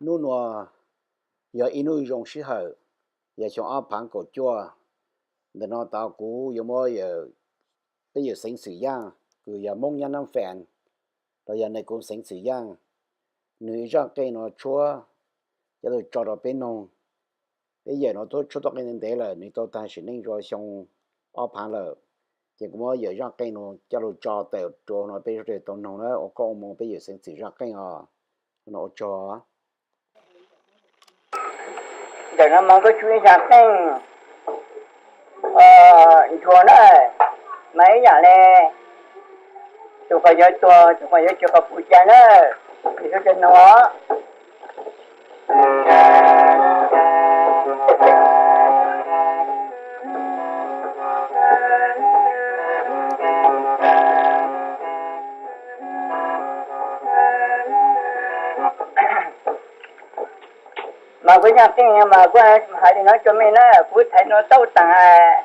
Hnub nuav yog ib hnub zoo sij hawm, yog xyoo ob phaav kaum cuaj. Ntawm no tod kuv yuav muab peb yawm Xeev Xwm Yaaj kws yog Moob Nyab Nab Fes, los yog Nais Koo Xeev Xwm Yaaj, nwg ib zaj qeej nuav tshuab coj lug tso rua peb noog. Peb yawm nuav tuab tshuab tuab qeej ntev lawm, nwg tau taag sim neej rua xyoo ob phaav lawm. Ces kuv muab yawm zaj qeej nuav coj lug tso tawm rua nuav peb suav dlawg tau noog na. Ua koob ua moo peb yawm Xeev Xwm zaj qeej os. Ua tsaug. Ntawm no mas kuv tshuab ib zaj qeej ntsuag na, mas ib yaam le tug quas yuav tuag, tug quas yuav tsi quas pum ca na, es suav dlawg noog os. Mas kuv zaj qeej mas kuv has le nuav rua mej na, kuv thaij nuav tau taag,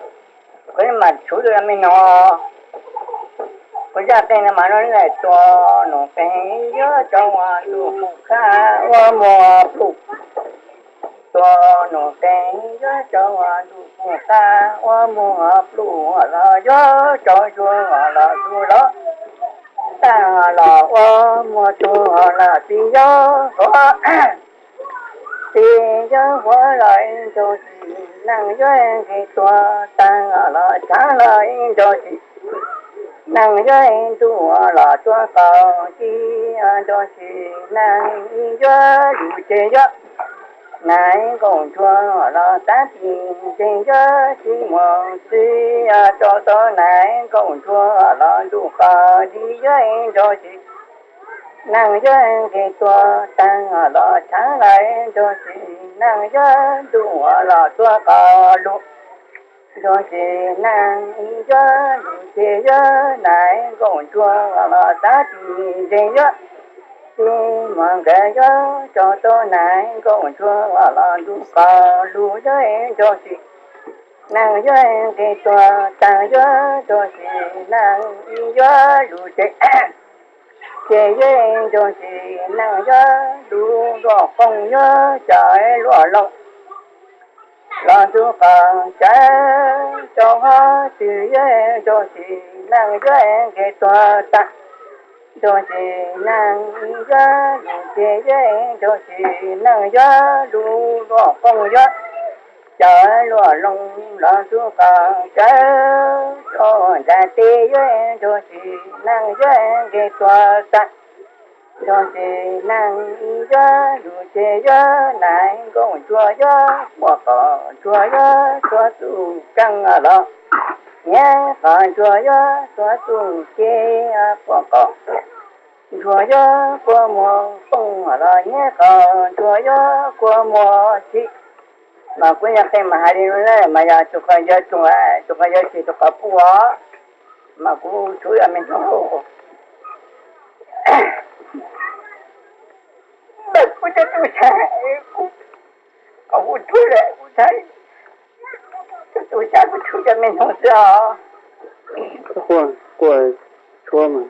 kuv mam tshuab rua mej noog. Kuv zaj qeej no mas nub le tuag num qeeg yuav tsau ua ntuj pum qab ua muag pluj. Tuag num qeeg yuav tsau ua ntuj pum qab ua muag pluj los yuav tsau ntsuag los tug los tag los ua muag tug los txiv yuav huv, txiv yuav huv los ib nrug sis neeg yuav nqis tuag, taag los tshaav los ib nrug sis neeg yuav ntuj los tuag qaug, txiv nrug sis neeg yuav lug ces yuav nais nkaum ntsuag los xav txij nceeg yuav tsis muaj txiv rau tau nais nkaum ntsuag los ntuj qaug, txiv yuav nrug sis neeg yuav nqis tuag, taag los tshaav los ib nrug sis neeg yuav ntuj los tuag qaug lug, nrug sis neeg yuav lug ces yuav nais nkaum ntsuag los xav txij nceeg yuav tsis muaj nkawd yuav rau tau nais nkaum ntsuag los ntuj qaug lug, yuav nrug sis neeg yuav nqis tuag, taag yuav nrug sis neeg yuav lug ces, ces yuav nrug sis neeg yuav lug luaj qoob yuav cawm luaj loo los ntug qaug cawv rau hov twg, yuav nrug sis neeg yuav nqis tuag, taag nrug sis neeg yuav lug ces, yuav nrug sis neeg yuav lug luaj qoob yuav cawm luaj loo los ntug qaug cawv rau ntaag teb, yuav nrug sis neeg yuav nqis tuag, taag nrug sis neeg yuav lug ces yuav nais nkaum ntsuag yuav puag qaug ntsuag yuav tuag txuj keej los nyiav qaug ntsuag yuav tuag txuj ci puag qaug ntsuag yuav kua muag poob los nyiav qaug ntsuag yuav kua muag ci. Mas kuv yog qee mas hais li no na, mas yog tug qhov yuav tug, tug qhov yuav tsis tug qhov pum os, mas kuv tshuab rua mej noog. Kuv tub tub xyaav, kuv, kuv tub le, kuv xyaav, tub tub xyaav kuv tshuab rua mej noog xwb os. Quaj, quaj tshuab mas.